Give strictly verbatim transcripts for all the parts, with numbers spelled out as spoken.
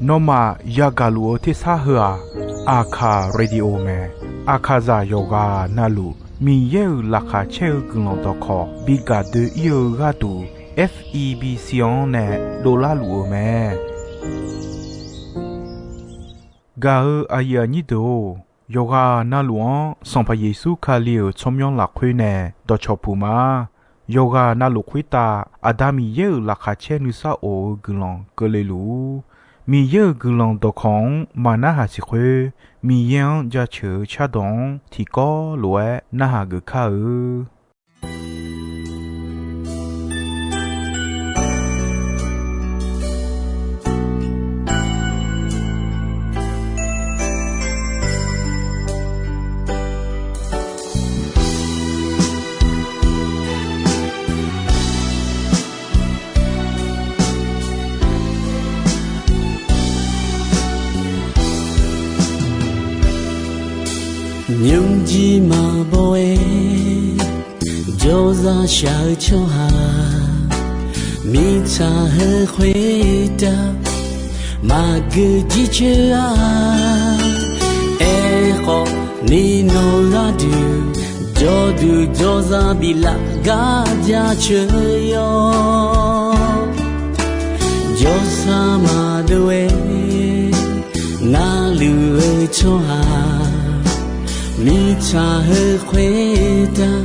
Nawmaf yagaq luf-eu tersar heu-aq, Aqkaq Radio mae. Aqkaqzaq yawqghaq navluf Miqyaer-euq laqkhaq caer-eu guiqlanq dawqkawq bi gaq doe-ir-eu gharduq, F E B C-anr nae dovlar luf-eu mae. Gaq-eu aqyuif aqnyir deuq-or, yawqghaq navluf-anr Sanqpaq Yeqsur Kali-euq tsawrmyanr lafkhoer nae dawqcawq puq ma. Yawqghaq navluf khoertav Aqda Miqyaer-euq laqkhaq caer nuisar of-eu guiqlanq keuvle luf-ur. Miqyaer-euq guiqlanq dawqkawq-anr maqnarhaq siq khoer, Miqyaer-anr jaceuq-eu cardawq-anr tiqkawv lof-aer narhaq geuf kar-eu. Nymrjir maqbaw-aer jawrzaq shaq-eu tsawrhaq, mirtsaq heu khoertav maqgeu jircoer-a. Aerkhawf, ni nawq gharduq jawrduq jawrzaq biflaf gar jaceuq yawr. Jawrsar maqdov-aer narluf-eu tsawrhaq, mirtsaq heu khoertav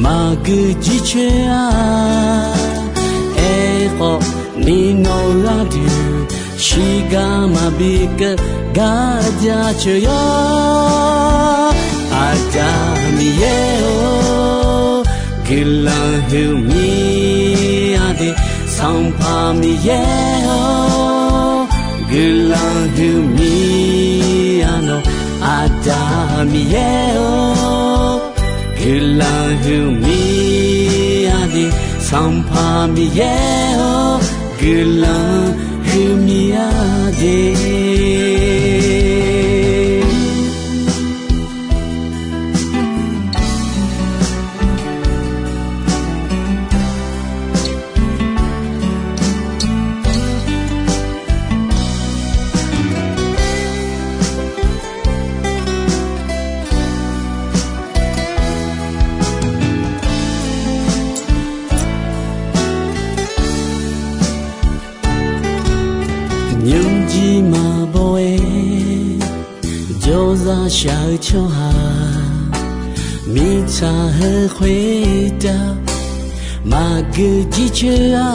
maqgeu jircoer-a. Aerkhawf, ni nawq gharduq shiqgar maqbi keuv gar jaceuq yawr. Aqda Miqyaer-or, guiqlanq huiqmir-a de. Sanqpaq Miqyaer-or, guiqlanq huiqmir-a nawq. Aqda Miqyaer-or, guiqlanq huiqmir-a de. Sanqpaq Miqyaer-or, guiqlanq huiqmir-a de. Nymrjir maqbaw-aer jawrzaq shaq-eu tsawrhaq, mirtsaq heu khoertav maqgeu jircoer-a.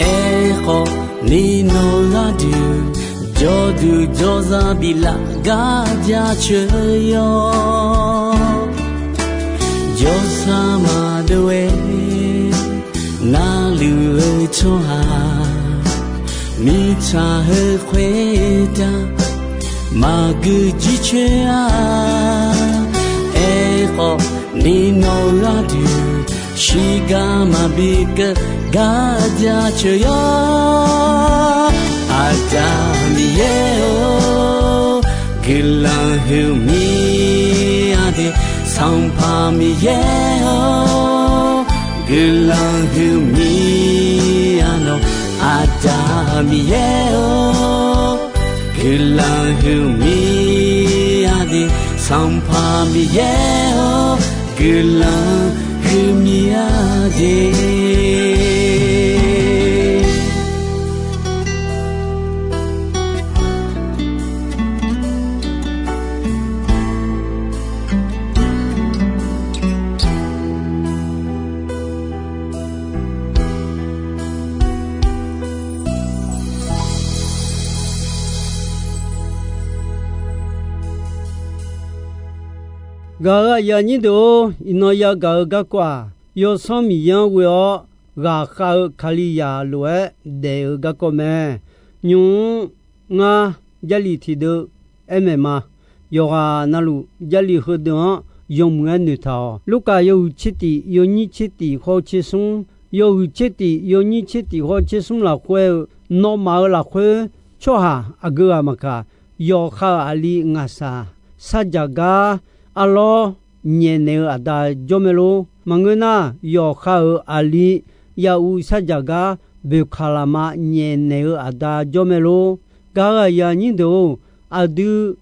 Aerkhawf, ni nawq gharduq jawrduq jawrzaq biflaf gar jaceuq yawr. Jawrsar maqdov-aer narluf-eu tsawrhaq, mirtsaq heu khoertav maqgeu jircoer-a. Aerkhawf, ni nawq gharduq shiqgar maqbi keuv gar jaceuq yawr. Aqda Miqyaer-or, guiqlanq huiqmir-a de. Sanqpaq Miqyaer-or, guiqlanq huiqmir-a nawq. Aqda Miqyaer-or, guiqlanq huiqmir-a de. Sanqpaq Miqyaer-or, guiqlanq huiqmir-a de. Gaq-euq aqyuif aqnyir deuq-or, iqnan yagaq-eu garkawv-aq, Yawsanr Miqyaer-anr ghoe-awr ghaqkhav-eu Kalizaq lof-aer daef-eu garkawv mae. Nymq-mr ngar Jarlif tiqdeuv aer maeq ma. Yawqghaq navluf Jarlif heudeuq-anr yawmuiq-aer noeqtaq-awq. Lurkaf yawhuiq tser tif, yawnyir tser tif, khawf tser smr, yawhuiq tser tif, yawnyir tser tif, khawf tser smr lafkhoer-eu, nawmaf-euq lafkhoer tsawrhaq aqgeu ghaq maqkaq, yawqha-euq aqli ngaqshaq sarjaq gar arlawr nyaef naeq-eu aqda jawr mae lor. Maqngeur nar, yawqha-euq aqli yahuv sarjaq gar boeqkaq lafma nyaefnaeq-eu aqda jawr mae lor. Gaq-euq aqyuif aqnyir deuq-or, aqdui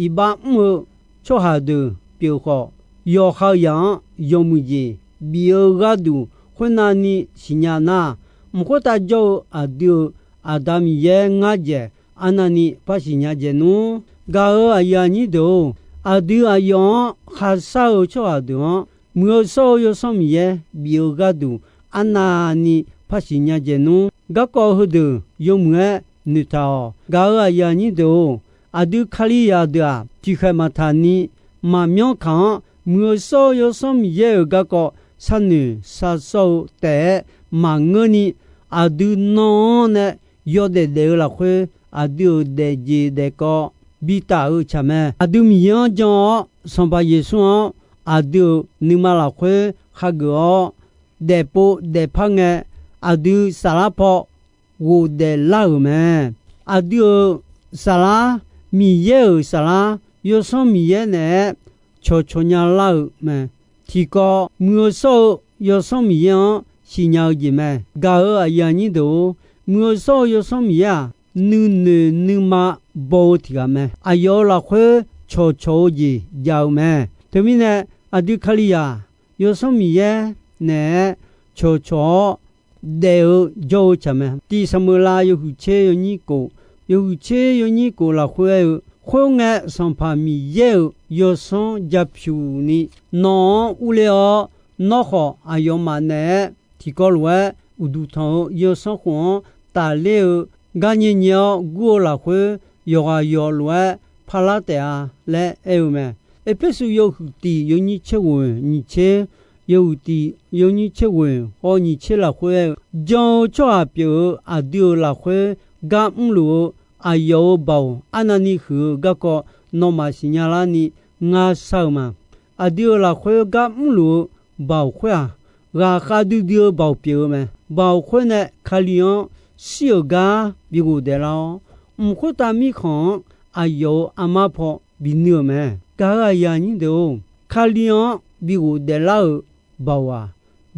iqbax mr-eu tsawrhaq deuq pyeuf khawf, yawqha-eu zaq-anr yawmuiq jeq bif-eu gharduq khoernavni siqnya nar, mq khoertav jawr-eu aqdui-euq Aqda Miqyaer ngar dzaeq arnavni par siqnya dzaeq nmr. Gaq-euq aqyuif aqnyir deuq-or, aqdui aqyawf-anr kharshar-eu tsawrhaq deuq-anr, Muiq-eu shawr-eu Yawsanr Miqyaer bif-eu gharduq arnavni par siqnya dzaeq nmr. Garkawv heudeuq yawmuiq-aer noeqtaq-awq. Gaq-euq aqyuif aqnyir deuq-or, aqdui Kalizaq deuq-aq, tiqkhaeq maqtaq ni maqmyanr kaq-anr, Muiq-eu shawr-eu Yawsanr Miqyaer-euq garkawv sharnoeq sharsawr-eu taef-aer maqngeur ni, aqdui nan-anr nae yawdaef daef-eu lafkhoer, aqdui-euq daefjeq daefkawv bitaf-eu tsaq mae. Aqdui Miqyaer-anr jan-awr, Sanqpaq Yeqsur-anr aqdui-euq nuima lafkhoer hageuf-awr, daefpov daefpar ngae, aqdui saflar paw ghofdaef lar-euq mae. Aqdui-euq saflar, Miqyaer-euq saflar, Yawsanr Miqyaer naeq-aer cawqcawq nya lar-euq mae. Tiqkawv, Muiq-eu shawr-eu Yawsanr Miqyaer-anr siqnya-eu jeq mae. Gaq-euq aqyuif aqnyir deuq-or, Muiq-eu shawr-eu Yawsanr Miqyaer-aq, nuinoeq nuima baw-eu tiq ghaq mae. Aqyawf-euq lafkhoer cawqcawq-eu jeq jav-eu mae. Teumirnae, aqdui Kalizaq, Yawsanr Miqyaer naeq-aer cawqcawq-awr daef-eu jawr-eu tsaq mae. Tiq Saqmeuqlav yawhuiq tser yawnyir kof, yawhuiq tser yawnyir kof lafkhoer aer-eu, khoerngae, Sanqpaq Miqyaer-euq Yawsanr japyuq ni nawq-anr urler-awr, nawr khawf aqyawfmaf naeq-aer tiqkawv lof-aer uqduq tanq-eu Yawsanr khof-anr tafler-eu gar nyae nyae-awr gur-eu lafkhoer, yawqghaq yawq lof-aer parlar taef-a laer aer-eu mae. Erpersu yawhuiq tiq yawnyir tser ghoeq nyiq tser, yawhuiq tiq yawnyir tser ghoeq hawr nyiq tser lafkhoer aer-eu, jan-eu tsawrhaq pyeuf-eu aqdui-euq lafkhoer gar mrluf-eu aqyawf-euq baoq arnavni huiq-eu garkawv nawmaf siqnya larni ngar shar-eu ma. Aqdui-euq lafkhoer gar mrluf-eu baoq khoer-aq, ghaqkhav duidui-eu baoq pyeuf-eu mae. Baoq khoer nae Kali-anr shir-euq gar bi ghofdaef lar-awr, mq khoertav mirkhanq-anr aqyawf-euq armar paw bi nuir-euq mae. Gaq-euq aqyuif aqnyir deuq-or, Kali-anr bi ghofdaef lar-euq baoq-aq,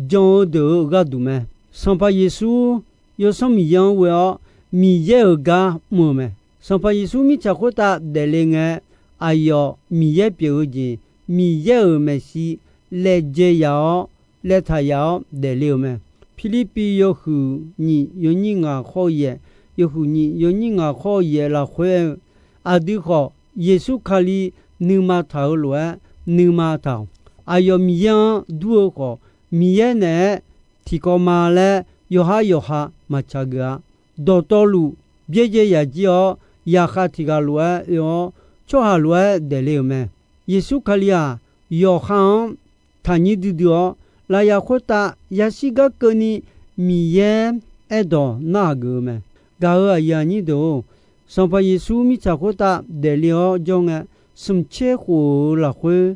jan-eu deuq-euq gharduq mae. Sanqpaq Yeqsur Yawsanr Miqyaer-anr ghoe-awr, Miqyaer-euq gar mr-eu mae. Sanqpaq Yeqsur mirtsaq khoertav daefle ngae, aqyawf Miqyaer pyeuf-eu jeq, Miqyaer-euq maeqshi laejae yaf-awr, laetaq yaf-awr daefle-euq mae. Pirlirpiv yawhuiq nyiq yawnyir ngaq khawr yaeq, yawhuiq nyiq yawnyir ngaq khawr yaeq lafkhoer aer-eu, aqdui khawf, Yeqsur Kali nuima taq-euq lof-aer nuima taq-awq. Aqyawf Miqyaer-anr dur-eu khawf, Miqyaer naeq-aer tiqkawv ma laer yawqhar yawqha maqtsaq geuf-a. Dawqtawvluf byaerdzae yaq jir-awr, yaqkhav tiq ghaq lof-aer oe-awr, tsawrhaq lof-aer daefle-euq mae. Yeqsur Kali-aq, yawqha-anr taqnyir duidui-awr, lafyaq khoertav yashir gar keuvni Miqyaer aerdawq narhaq geuf-eu mae. Gaq-euq aqyuif aqnyir deuq-or, Sanqpaq Yeqsur mirtsaq khoertav daefle-awr jawr ngae, smq tser khof-euq lafkhoer,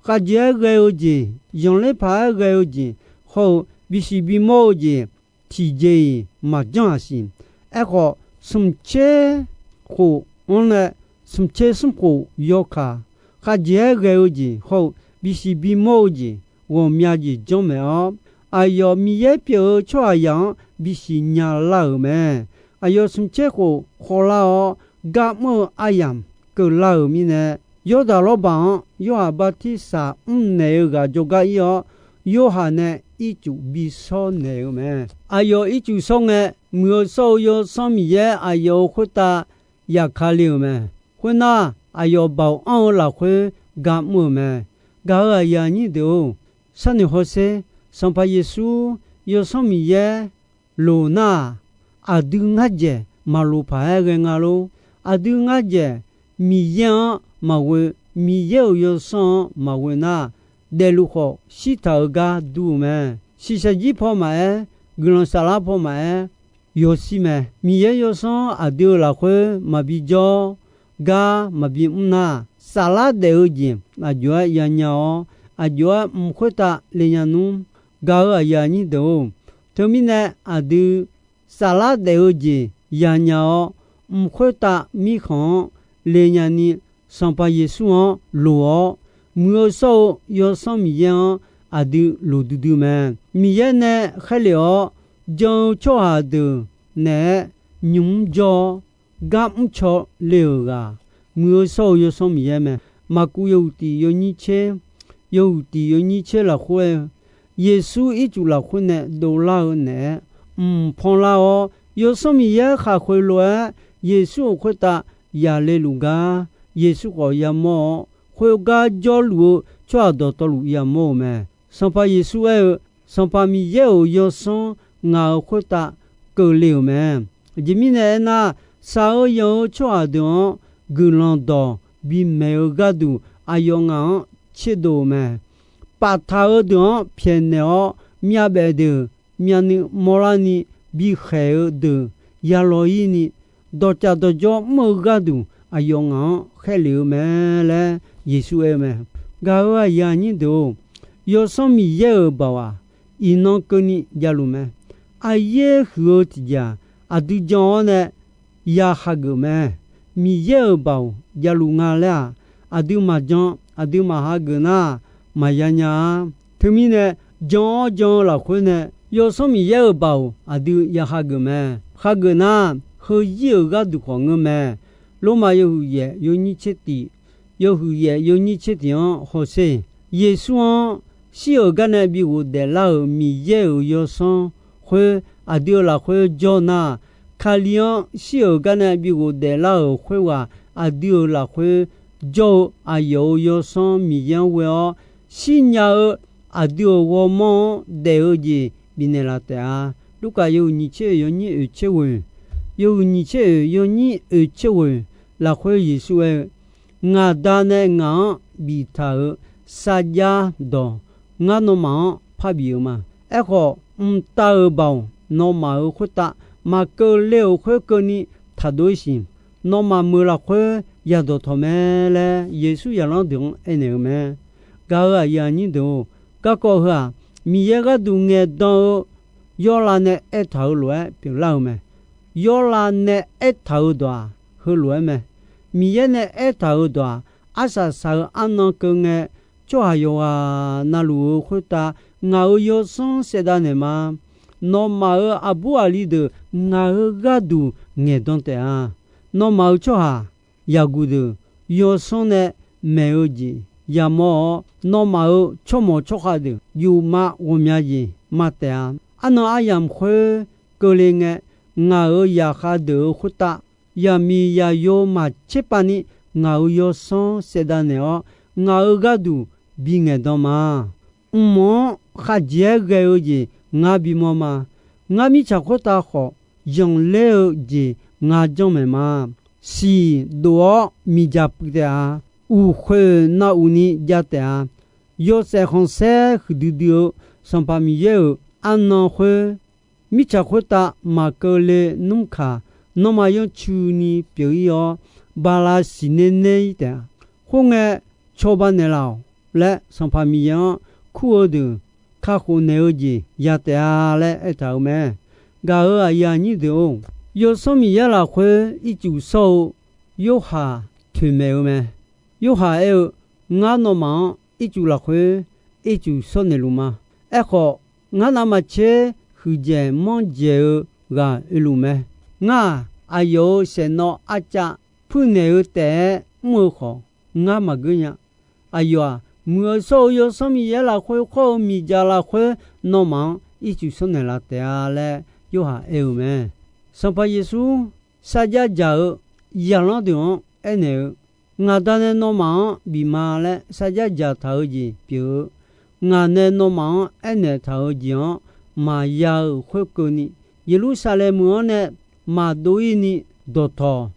khavjeq-aer ghae-eu jeq, zanqler paq-aer ghae-eu jeq, hawr-eu bisiq bimawr-eu jeq, tiqjeq-iq maqjanr-aq siq. Aerkhawf, smq tser khof-anr nae smq tser smr khof yawkaq, khavjeq-aer ghae-eu jeq hawr-eu bisiq bimawr-eu jeq ghawqmya jeq janr maeq-awr, aqyawf Miqyaer pyeuf-eu tsawrhaqzaq-anr bisiq nya lar-euq mae. Aqyawf smq tser khof khawvlar-awr, gar mr-eu aryamq keuvlar-euq mirnae, Yawrdaq lawrbaq-anr Yorhaq bartirsaq mrnaeq-eu ghaq jawrgar ir-awr, Yorhaq nae ircuf bi shawr naeq-eu mae. Aqyawf ircuf shawr ngae, Muiq-eu shawr-eu Yawsanr Miqyaer aqyawf-euq khoertav yafkale-euq mae. Khoernar, aqyawf baoq anr-eu lafkhoer gar mr-euq mae. Gaq-euq aqyuif aqnyir deuq-or, sharnoeq hawsher. Sanqpaq Yeqsur Yawsanr Miqyaer loq nar-aq, aqdui ngar dzaeq maqloq paq-aer ghae nga lor. Aqdui ngar dzaeq Miqyaer-anr maqghoe, Miqyaer-euq Yawsanr-anr maqghoe nar, daefluf khawf shirtaq-euq gar dur-eu mae. Shiqshaq jir paw maqaer, guiqlanq saflar paw maqaer, yawshir mae. Miqyaer Yawsanr aqdui-euq lafkhoer maqbi jawr, gar maqbi mr nar, saflar daef-eu jeq aqjox-aer yanya-awr, aqjox-aer mq khoertav le nya nmr. Gaq-euq aqyuif aqnyir deuq-or, teumirnae aqdui saflar daef-eu jeq yanya-awr, mq khoertav mirkhanq-anr le nyani, Sanqpaq Yeqsur-anr loq-awr, Muiq-eu shawr-eu Yawsanr Miqyaer-anr aqdui loq duidui mae. Miqyaer nae khaerlef-awr jan-eu tsawrhaq deuq naeq-aer nymq mr jawr-awr, gar mrcaw le-euq ghaq, Muiq-eu shawr-eu Yawsanr Miqyaer mae. Maqkuv yawhuiq tiq yawnyir tser, yawhuiq tiq yawnyir tser lafkhoer-eu, Yeqsur ircuf lafkhoer nae dovlar-eu naeq-aer mq panlar-awr, Yawsanr Miqyaer khaqkhoeq lof-aer Yeqsur-euq khoertav yaqle luf gar, Yeqsur khawf yamawr-awr, khoergar jawrluf-eu tsawrhaq dawqtawvluf yamawr-euq mae. Sanqpaq Yeqsur aer-eu, Sanqpaq Miqyaer-euq Yawsanr ngaq-euq khoertav keuvle-euq mae. Aqjeq mirnae aernar, shaq-eu yanq-eu tsawrhaq deuq-anr guiqlanq dawq bimaeq-eu gharduq aqyawf ngaq-anr tserdov-euq mae. Paftaq-eu deuq-anr pyaeqnaeq-awr, myavbaef deuq myavnuiv mawrlarni bikhaeq-eu deuq yalaw-ir ni, dawqcaf dawqjawr mr-eu gharduq aqyawf ngaq-anr khaerlef-eu mae laer Yeqsur aer-eu mae. Gaq-euq aqyuif aqnyir deuq-or, Yawsanr Miqyaer-euq baoq-aq, iqnan keuvni javluf mae. Aryaer huiq-eu tiqjeq-aq, aqdui jan-awr nae ya hageuf mae. Miqyaer-euq baoq javluf nga laer-aq, aqdui maqjan, aqdui maqhageuf nar, maqya nya-a. Teumirnae, jan-awr jan-eu lafkhoer nae Yawsanr Miqyaer-euq baoq aqdui ya hageuf mae. Hageuf nar, heuzir-euq gharduq khawf ngeur mae. Lormav yawhuiq yaef yawnyir tser tiq, yawhuiq yaef yawnyir tser tiq-anr hawsher. Yeqsur-anr shir-euq gar nae bi ghofdaef lar-euq Miqyaer-euq Yawsanr khoer aqdui-euq lafkhoer jawr nar, Kali-anr shir-euq gar nae bi ghofdaef lar-euq khoerghaq aqdui-euq lafkhoer jawr-eu aqyawf-euq Yawsanr Miqyaer-anr ghoe-awr, shirnya-eu aqdui-euq ghawrmawr-anr daef-eu jeq bifnaeq laf taef-a. Lurkaf yawhuiq nyiq tser oeq yawnyir oeq tser ghoeq, yawhuiq nyiq tser oeq yawnyir oeq tser ghoeq lafkhoer Yeqsur aer-eu, Ngaq Da nae ngaq-anr biftaq-euq sarjax dawq ngar nawmaf-anr parbif-eu ma. Aerkhawf, mqtav-euq baoq nawmaf-euq khoertav maqkeuvle-euq khoerkeuvni taqdov-ir siq. Nawmaf meuq lafkhoer yadawq tawq mae laer Yeqsur zaqlanr deuq-anr aernaeq-eu mae. Gaq-euq aqyuif aqnyir deuq-or, garkawv heu-aq, Miqyaer gharduq ngaeqdan-eu Yawrlav nae aertaq-euq lof-aer pyeuflar-eu mae. Yawrlav nae aertaq-euq dawq-aq, heulof-aer mae. Miqyaer nae aertaq-euq dawq-aq, arsaq saq-eu arnan keuv ngae, tsawrhaq yawqghaq na luf-euq khoertav ngaq-euq Yawsanr saevdav naeqma. Nawmaf-euq aqbur aqli deuq ngaq-euq gharduq ngaeqdan taef-a. Nawmaf-euq tsawrhaq yaqguq deuq Yawsanr nae maeq-eu jeq yamawr-awr, nawmaf-euq tsawrmawq tsawrkhav deuq yufmav ghawqmya jeq ma taef-a. Arnan aryamq khoer keuvle ngae, ngaq-euq zaqkhav deuq-euq khoertav yaqmiq yaqyo maqtser pavni ngaq-euq Yawsanr saevdav naeq-awr, ngaq-euq gharduq bi ngaeqdan ma. Mq-anr khavjeq-aer ghae-eu jeq ngar bimawr ma. Ngar mirtsaq khoertav khawf, zanqler-eu jeq ngar janrmaeq ma. Siq dof-awr miqdzaq puiv taef-a. Uqkhoeq na uq ni jav taef-a. Yawshaef khanqsaer huiqdui dui-eu Sanqpaq Miqyaer-euq arnan khoer, mirtsaq khoertav maqkeuvle nmr kaq, nawmaf yancuini pyeuf-ir-awr, bala siqner ner-ir taef-a. Khoerngae, cawba naeqlaf-awq laer Sanqpaq Miqyaer-anr kur-eu deuq kakhof naeq-eu jeq ya taef-a laer aertaq-euq mae. Gaq-euq aqyuif aqnyir deuq-or, Yawsanr Miqyaer lafkhoer ircuf shawr-eu Yorhaq toeqmaeq-eu mae. Yorhaq aer-eu, Ngar nawmaf-anr ircuf lafkhoer ircuf shawr naeqluf ma. Aerkhawf, ngar navmaqtser huiqdzaeq manrdzaeq-eu ghaq oeluf mae. Ngar-aq, aqyawf-euq saeqnawv arcav puirnaeq-eu taef-aer mr-eu khawf, ngar maqgeur nya. Aqyawf-aq, Muiq-eu shawr-eu Yawsanr Miqyaer lafkhoer khawr-eu miqdzaq lafkhoer nawmaf-anr ircuf shawr naeqlaf taef-a laer Yorhaq aer-eu mae. Sanqpaq Yeqsur sarjax dzaq-eu zaqlanr deuq-anr aernaeq-eu, Ngaq Da nae nawmaf-anr bif ma laer sarjax dzaqtaq-eu jeq pyeuf-eu, ngaq nae nawmaf-anr aernaeq taq-eu jeq-anr maqya-euq khoerkeuvni, Yeqlursaqlaeq meuq-anr nae maqdov-ir ni dawqtawq.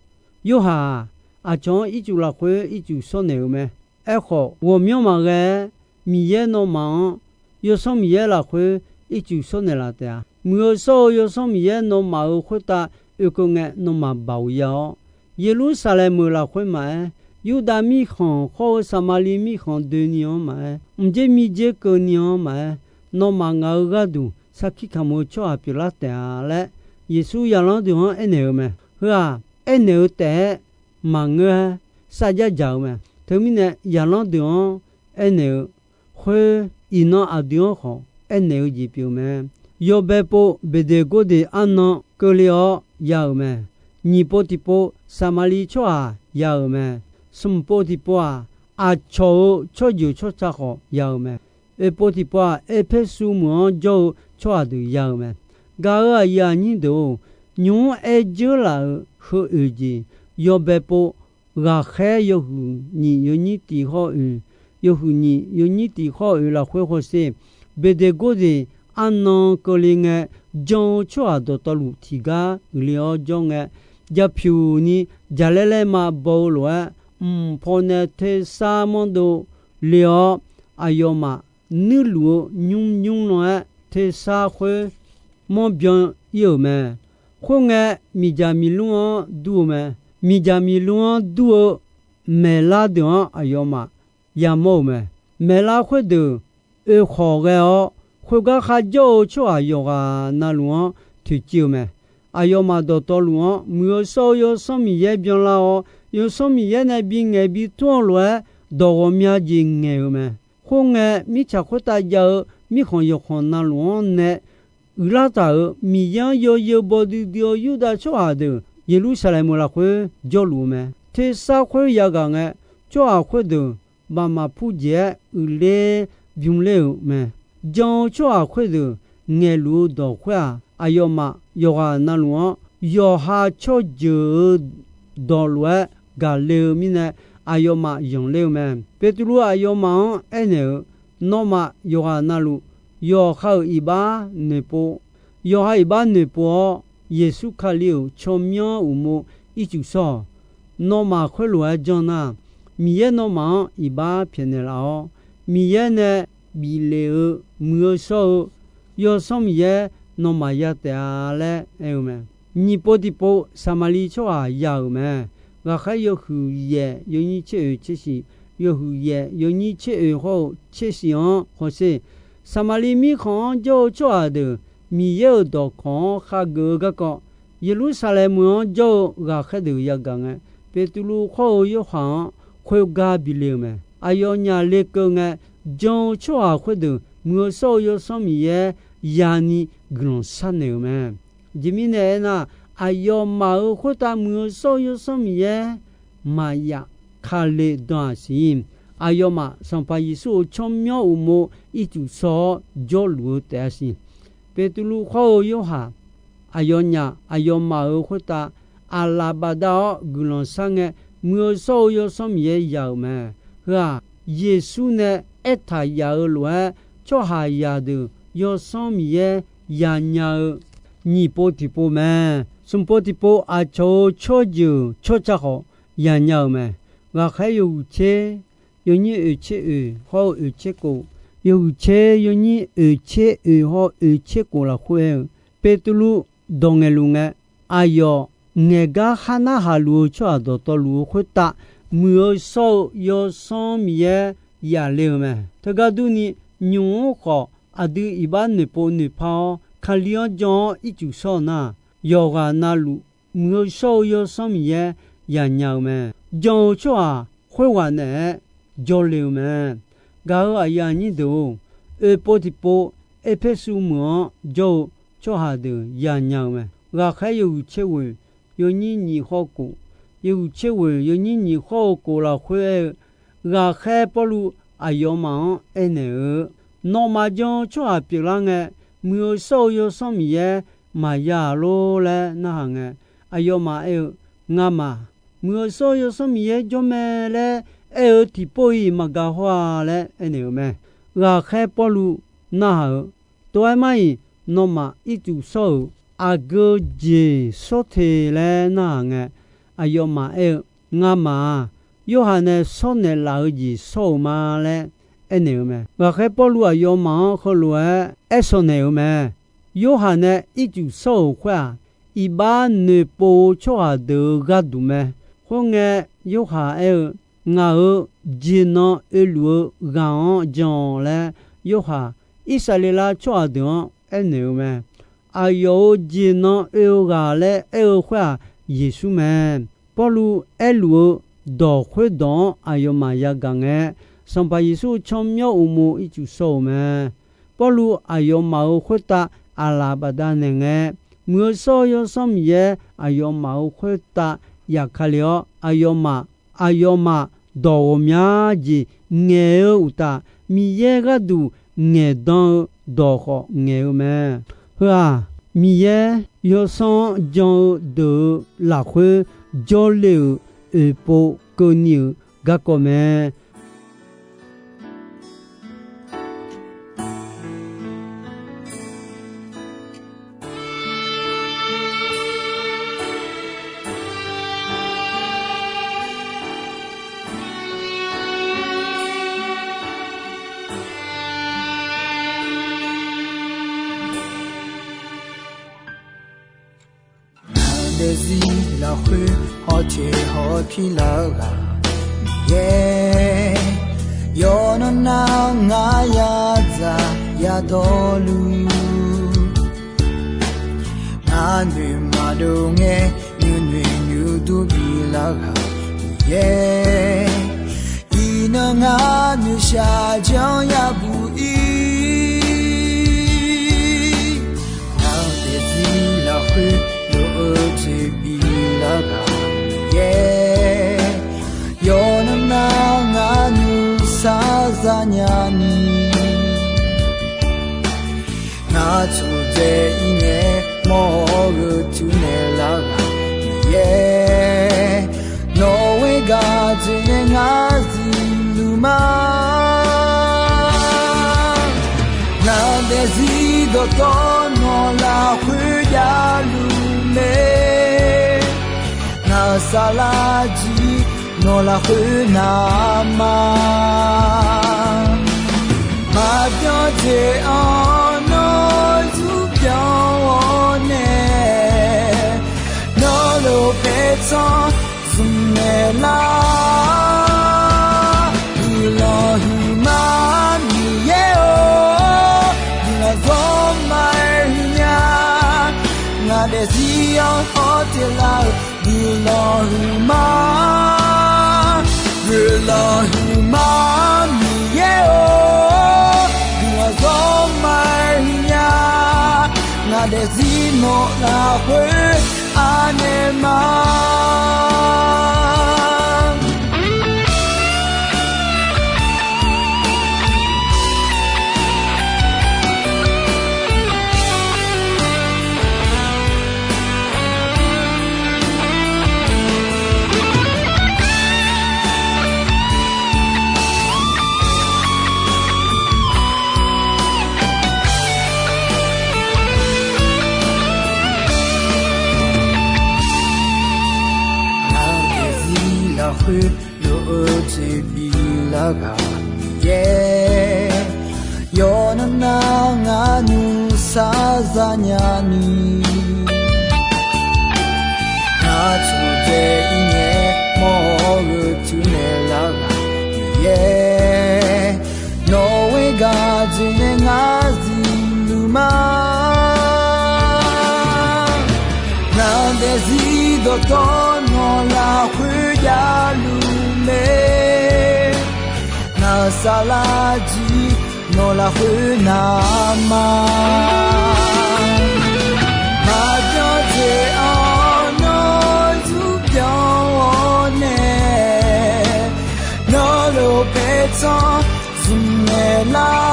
Yorhaq-aq, aqcawq-anr ircuf lafkhoer ircuf shawr naeq-euq mae. Aerkhawf, ghawqmyanr maqghae-aer, Miqyaer nawmaf-anr Yawsanr Miqyaer lafkhoer ircuf shawr naeqlaf taef-a. Muiq-eu shawr-eu Yawsanr Miqyaer nawmaf-euq khoertav oekeuv ngae, nawmaf baoq ya-awr, Yeqlursaqlaeq meuq lafkhoer maqaer, Yurdav mirkhanq khawr-eu Saqmaqliv mirkhanq doeni-anr maqaer, mqdzer mirdzer keuvni-anr maqaer, nawmaf ngaq-euq gharduq sarkir kamq-eu tsawrhaq pyeuflar taef-a laer, Yeqsur zaqlanr deuq-anr aernaeq-eu mae. Heu-aq, aernaeq-eu taef-aer maqngeur-aer sarjax dzaq-eu mae. Teumirnae, zaqlanr deuq-anr aernaeq-eu khoer, iqnan aqdui-anr khawf aernaeq-eu jeq pyeuf mae. yawbae pov Beqdeqgordeq arnan keuvle-awr ya-euq mae. Nyiq pov tiqpov Saqmaqliv tsawrhaq ya-euq mae. Smq pov tiqpov-aq, aqcawq-euq tsawrjeuq tsawrca khawf ya-euq mae. Oeqpov tiqpov-aq, Erpersu meuq-anr jawr-eu tsawrhaq deuq ya-euq mae. Gaq-euq aqyuif aqnyir deuq-or, nymq-mr aer dzeur laf-euq heu oeq jeq, yawbae pov ghaqkhaer yawhuiq nyiq yawnyir tiq hawr-eu oeq, yawhuiq nyiq yawnyir tiq hawr-eu oeq lafkhoer hawsher, Beqdeqgordeq arnan keuvle ngae, jan-eu tsawrhaq dawqtawvluf tiqgar uiqle-awr jawr ngae, japyuq ni jaqlaer laer ma baw-eu lof-aer, mq paw nae tersar manrdov le-awr, aqyawfmaf nuirluf-eu nymr nymr lan-aer tersar khoer manrbyan ir-euq mae. Khoerngae, miqdzaq miqlmr-anr dur-eu mae. Miqdzaq miqlmr-anr dur-eu maeqlar deuq-anr aqyawfmaf yamawr-euq mae. Maeqlar khoerdeuq oekhawq ghae-awr, khoergar kharjawr-eu tsawrhaq yawqghaq navluf-anr toeqciv-eu mae. Aqyawfmaf dawqtawvluf-anr Muiq-eu shawr-eu Yawsanr Miqyaer byanlar-awr, Yawsanr Miqyaer nae bingaeq bitur-eu lof-aer, dawq ghawqmya jeq ngaeq-eu mae. Khoerngae, mirtsaq khoertav jav-eu mirkhanq yawqkhanq navluf-anr nae uiqlar taq-euq Miqyaer-anr yawzeu baw duidui-eu Yurdav tsawrhaq deuq Yeqlursaqlaeq meuq lafkhoer jawrluf-eu mae. Tersar khoer yaghaq ngae, tsawrhaq khoerdeuq baqmaf pur jeq-aer uiqler bymr ler-euq mae. Jan-eu tsawrhaq khoerdeuq ngaeqluf-eu dawq khoer-aq, aqyawfmaf yawqghaq navluf-anr yawqha tsawrjeuq-euq dawq lof-aer gaqle-eu mirnae, aqyawfmaf yanqler-eu mae. Beqtuvluv aqyawfmaf-anr aernaeq-euq, Nawmaf yawqghaq navluf, yawqha-euq iqbax noeqpov, yawqha iqbax noeqpov-awr, Yeqsur Kali-euq tsawrmyanr uqmov ircuf shawr-awq. Nawmaf khoerlof-aer janr nar, Miqyaer nawmaf-anr iqbax pyaeqnaeq laf-awr, Miqyaer nae bif lef-eu Muiq-eu shawr-eu Yawsanr Miqyaer nawmaf ya taef-a laer aer-eu mae. Nyiq pov tiqpov Saqmaqliv tsawrhaq ya-euq mae. Ghaqkhaer yawhuiq yaef yawnyir tser oeq tser shiq, yawhuiq yaef yawnyir tser oeq hawr-eu tser shiq-anr hawsher. Saqmaqliv mirkhanq-anr jawr-eu tsawrhaq deuq Miqyaer-euq dawqkawq-anr khageuf-eu garkawv, Yeqlursaqlaeq meuq-anr jawr-eu ghaqkhaer deuq yagaq ngae, Beqtuvluv khawr-eu Yorhaq-anr khoergar bi le-eu mae. Aqyawfnyaf lekeuv ngae, jan-eu tsawrhaq khoerdeuq Muiq-eu shawr-eu Yawsanr Miqyaer yani guiqlanq sharnaeq-euq mae. Aqjeq mirnae aernar, aqyawfmaf-euq khoertav Muiq-eu shawr-eu Yawsanr Miqyaer maqyaf kale dan-aq siq. Aqyawfmaf Sanqpaq Yeqsur-euq tsawrmyanr uqmov ircuf shawr-awr jawrluf-eu taef-a siq. Beqtuvluv khawr-eu Yorhaq, aqyawfnyaf aqyawfmaf-euq khoertav aqlaf bafdav-awr guiqlanq shar ngae, Muiq-eu shawr-eu Yawsanr Miqyaer ya-euq mae. Heu-aq, Yeqsur nae aertaq yaf-eu lof-aer, tsawrhaqzaq deuq Yawsanr Miqyaer yanya-eu nyiq pov tiqpov mae. Smq pov tiqpov aqcawq-euq tsawrjeuq tsawrca khawf yanya-euq mae. Ghaqkhaer yawhuiq tser yawnyir oeq tser oeq hawr-eu oeq tser kof, yawhuiq tser yawnyir oeq tser oeq hawr-eu oeq tser kof lafkhoer aer-eu, Beqtuvluv dawq ngaeqluf ngae, aqyawf ngaeqgar khar narhaq luf-eu tsawrhaq dawqtawvluf-eu khoertav, Muiq-eu shawr-eu Yawsanr Miqyaer yaf le-euq mae. Teugar durni, nymq-mr khawf aqdui iqbax noeqpov noeqpar-awr, Kali-anr jan-awr ircuf shawr-eu nar, yawqghaq navluf Muiq-eu shawr-eu Yawsanr Miqyaer yanya-eu mae. Jan-eu tsawrhaq khoerghaq naeq-aer jawrle-eu mae. Gaq-euq aqyuif aqnyir deuq-or, oeqpov tiqpov Erpersu meuq-anr jawr-eu tsawrhaq deuq yanya-eu mae. Ghaqkhaer yawhuiq tser ghoeq yawnyir nyiq hawr kof, yawhuiq tser ghoeq yawnyir nyiq hawr-eu kof lafkhoer aer-eu, Ghaqkhaer Pawrluv aqyawfmaf-anr aernaeq-eu, Nawmaf jan-eu tsawrhaq pyeuflar ngae, Muiq-eu shawr-eu Yawsanr Miqyaer maqya-a lor laer narhaq ngae, aqyawfmaf aer-eu, Ngamaf, Muiq-eu shawr-eu Yawsanr Miqyaer jawr mae laer aer-eu tiqpov-iq maqgaq haw-a laer aernaeq-eu mae. Ghaqkhaer Pawrluv narhaq-eu, Tov-aer mar-iq, nawmaf ircuf shawr-euq aqgeu jeq shawr te laer narhaq ngae, aqyawfmaf aer-eu, Ngamaf-aq, Yorhaq nae shawrnaeq laf-eu jeq shawr-euq ma laer aernaeq-eu mae. Ghaqkhaer Pawrluv aqyawfmaf-anr heulof-aer aer shawrnaeq-euq mae. Yorhaq nae ircuf shawr-euq khoer-aq, iqbax noeqpov-eu tsawrhaq deuq-euq gharduq mae. Khoerngae, Yorhaq aer-eu, Ngaq-euq jeq nan oeluf-eu ghaq-anr jan-awq laer, Yorhaq Irsaqleqlav tsawrhaq deuq-anr aernaeq-eu mae. Aqyawf-euq jeq nan oe-eu ghaq laer aer-eu khoer-aq, Yeqsur mae. Pawrluv aerluf-eu dawq khoerdawq-anr aqyawfmaf yagaq ngae, Sanqpaq Yeqsur tsawrmyanr uqmov ircuf shawr-euq mae. Pawrluv aqyawfmaf-euq khoertav aqlaf baqdanaeq ngae, Muiq-eu shawr-eu Yawsanr Miqyaer aqyawfmaf-euq khoertav yaqkale-awr, aqyawfmaf, aqyawfmaf dawq ghawqmya jeq ngaeq-eu uqtaf, Miqyaer gharduq ngaeqdan-eu dawq khawf ngaeq-eu mae. Heu-aq, Miqyaer Yawsanr-anr jan-eu deuq-euq lafkhoer jawrle-euq oeqpov keuvni-euq garkawv mae. Ngaq daefzir lafkhoer hawteq hawpir lar-eu ghaq Miqyaer, yawqnan nar ngar yadzaq yadawrluf, ngar noeq maqdov ngae nuinoeq nuidur bilar ghaq Miqyaer, iqnan ngar noeqshaq janr yabuq ir. Ngaq daefzir lafkhoer lof-eu jeq bilar ghaq Miqyaer, yawqnan nar ngar nuisar zanya ni, ngar tsudzae ir ngae mawr-eu tuinaeq lar ghaq Miqyaer, nawq-eu gaq jeq nae ngar zifluf ma. Ngaq daefzir dawqtawv nawq lafkhoer javluf mae. Ngaq-euq saflar jir nawq lafkhoer navma, maqbyan jeq-anr nawr zurbyan-awr nae, nawr lof paertsanr zmq naeq lar. Guiqlanq huiqma Miqyaer-or, guiqlanq zawr ma-aer huiqnya. Ngaq daefzir-anr hawteq lar-eu guiqlanq huiqma, guiqlanq huiqma Miqyaer-or, guiqlanq zawr ma-aer huiqnya. Ngaq daefzir nawq lafkhoer anaeq ma. Ngaq daefzir lafkhoer lof-eu jeq bilar ghaq Miqyaer, yawqnan nar ngar nuisar zanya ni, ngar tsudzae ir ngae mawr-eu tuinaeq lar ghaq Miqyaer, nawq-eu gaq jeq nae ngar zifluf ma. Ngaq daefzir dawqtawv nawq lafkhoer javluf mae. Ngaq-euq saflar jir nawq lafkhoer navma, maqbyan jeq-anr nawr zurbyan-awr nae, nawr lof paertsanr zmq naeq lar.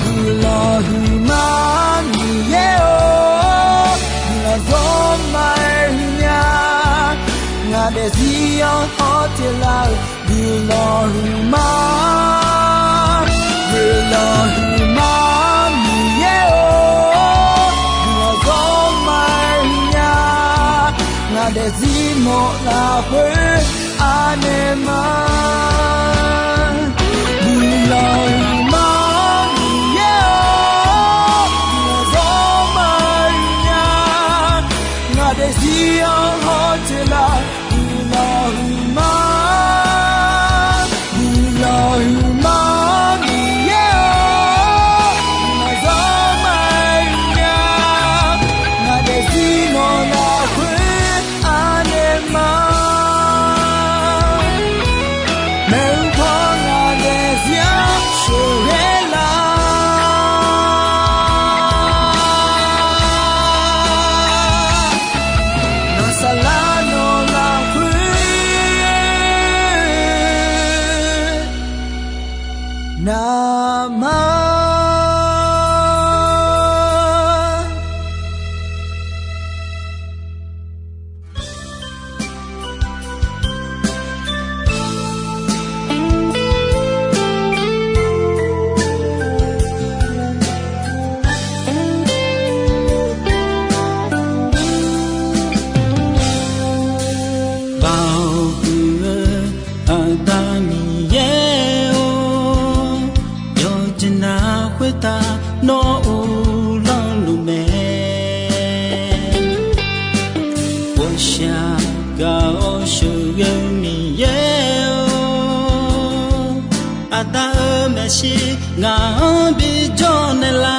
Guiqlanq huiqma Miqyaer-or, guiqlanq zawr ma-aer huiqnya. Ngaq daefzir-anr hawteq lar-eu guiqlanq huiqma, guiqlanq huiqma Miqyaer-or, guiqlanq zawr ma-aer huiqnya. Ngaq daefzir nawq lafkhoer anaeq ma. Guiqlanq huiqma Miqyaer-or, guiqlanq zawr ma-aer huiqnya. Ngaq daefzir-anr hawteq lar-eu guiqlanq huiqma, guiqlanq huiqma Miqyaer-or, guiqlanq zawr ma-aer huiqnya. Ngaq daefzir nawq lafkhoer anaeq ma. Maeqhu paw ngaq daefzir-anr sheuqghae lar. Aqda-euq maeqshi ngaq-anr bijawr naeqlaf.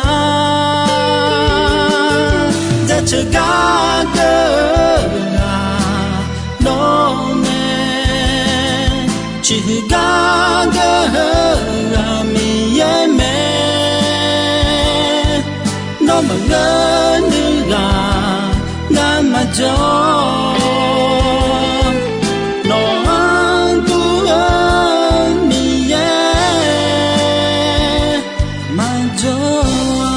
Jaceuq gar geur-aq nawr mae. Ciqhuiq gar geur-aq Miqyaer mae. Nawr maqngeur nuighaq ngar maqjawr. Nawq-anr dur-eu Miqyaer maqjawr-a.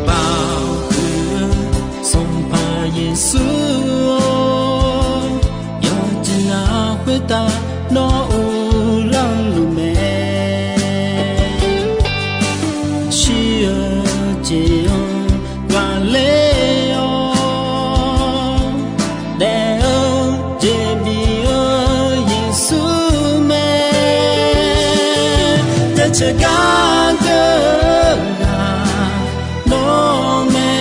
Baoq huiq-eu Sanqpaq Yeqsur-or, yawqjeq navluf khoertav nawr uvlanr luf mae. Shir-eu jeq-anr ghaqler-awr daef-eu jeq bif-eu Yeqsur mae. Jaceuq gar geur-aq nawr mae.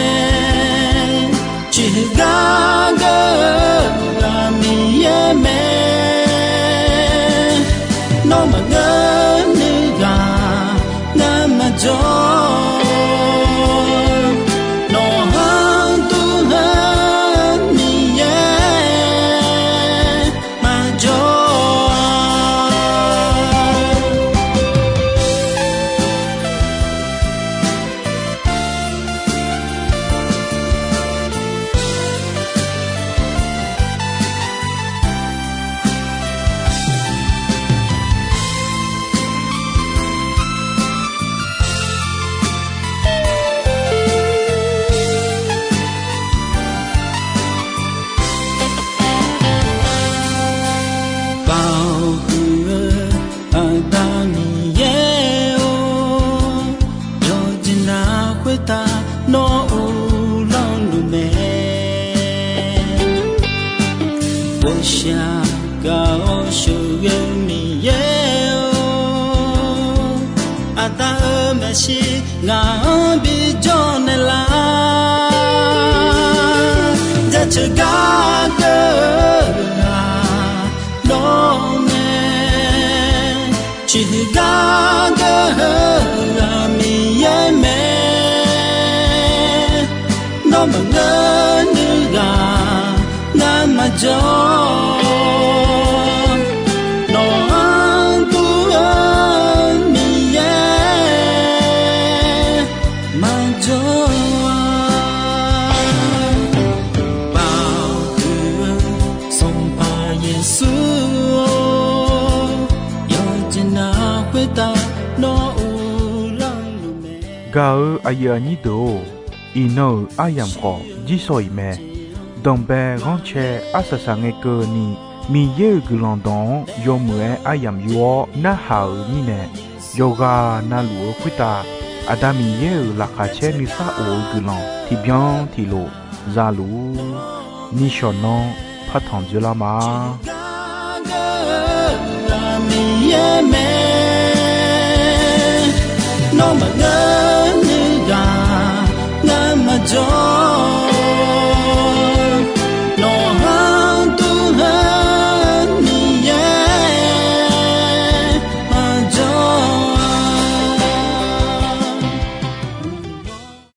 Ciqhuiq gar geur-aq Miqyaer mae. Nawr maqngeur nuighaq ngar maqjawr. Nawq-anr dur-eu Miqyaer maqjawr-a. Baoq huiq-eu Aqda Miqyaer-or, yawqjeq navluf khoertav nawr uvlanr luf mae. Ghawqshaq gaq-awr sheuqghae-eu Miqyaer-or, Aqda-euq maeqshi ngaq-anr bijawr naeqlaf. Jaceuq gar geur-aq nawr mae. Ciqhuiq gar geur-aq Miqyaer mae. Nawr maqngeur nuighaq ngar maqjawr. Nawq-anr dur-eu Miqyaer maqjawr-a. Baoq huiq-eu Sanqpaq Yeqsur-or, yawqjeq navluf khoertav nawr uvlanr luf mae. Gaq-eu aqyuif aqnyir deuq-or, iqnan-euq aryamq khawf jirshaw-iq mae. Danqbae ghanrcae arsaq saq ngae keuvni, Miqyaer-euq guiqlanq dawq-anr yawmuiq-aer aryamq yor-awr narhaq-euq mirnae, yawqghaq navluf-eu khoertav Aqda Miqyaer-euq laqkhaq caer nuisar of-eu guiqlanq tiqbyan tiqlof za luf-ur. Nishawq nanr partanq dzoerlar ma.